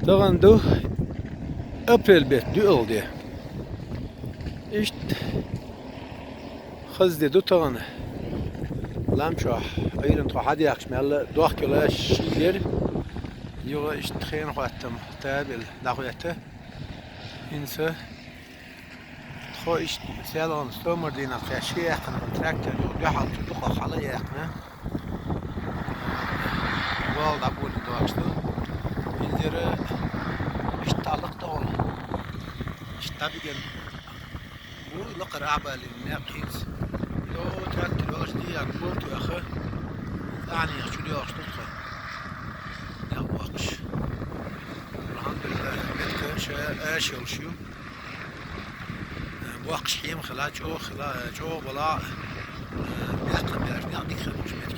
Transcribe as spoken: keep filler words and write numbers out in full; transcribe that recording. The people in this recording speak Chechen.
Тахана ду апрель бетта дуьалгӀа де. Иштта хаза де ду тахана. Лам чохь Ӏуьйранна тхо хьадаьккхача мел дохкийла ший дера. Юха иштта хенахӀоттам табелла дӀахӀоьттина. ХӀинца тхо иштта селхана стомар дийнахь кхаьчча яьккхина трактор, юха дуьхьал цу дукхах хьала яьккхина. Вала дӀаболийна доагӀаш ду. Инзера иштта тӀалакх тӀе волу. Иштта дӀабигина. Вуй лакхара Ӏабалийна некъ хӀинца. Йо, трактор йолуш дийян бу тоьхна. ТӀаьхьенах чу доьлхуш ду тхо. Некъ боккхуш. Алхьамдулиллахь, метка ша аш йолуш ю. Боккхуш хьема хила, чӀогӀа хила, чӀогӀа бала, бехкам беш, некъ дика хила уьш мет.